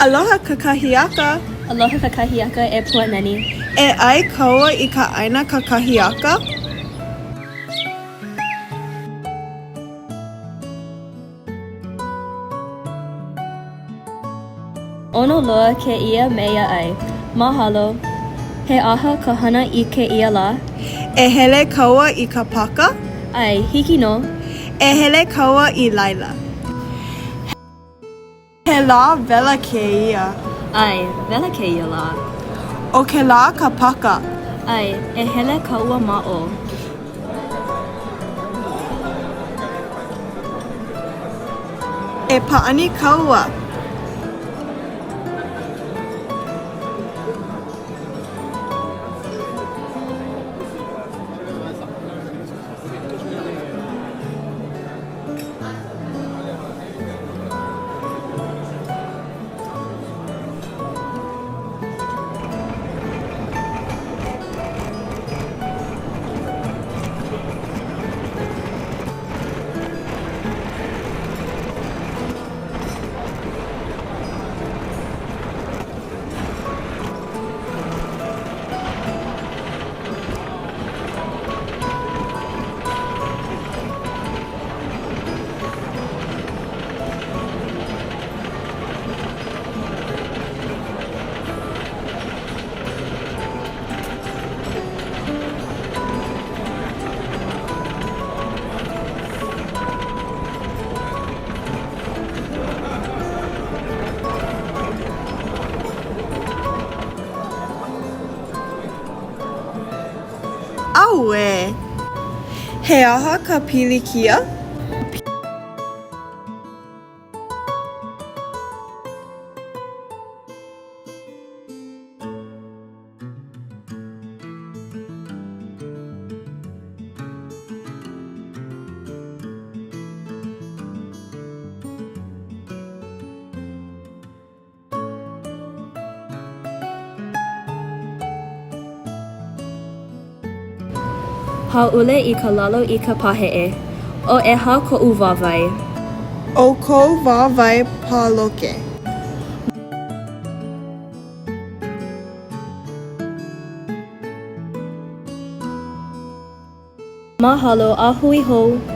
Aloha kakahiaka! Aloha kakahiaka e Puanani. E ʻai kāua i ka ʻaina kakahiaka? ʻOno loa kēia mea ʻai. Mahalo. He aha ka hana i kēia lā? E hele kāua i ka pāka? ʻAe, hiki nō. E hele kāua i laila. He lā wela kēia. ʻAe, wela kēia lā. ʻO kēlā ka pāka. ʻAe, e hele kāua ma ʻō. E pāʻani kāua. Auē! He aha ka pilikia? Hāʻule i ka lalo i ka paheʻe. O ʻeha koʻu wāwae. ʻO kou wāwae pāloke. Mahalo a hui hou!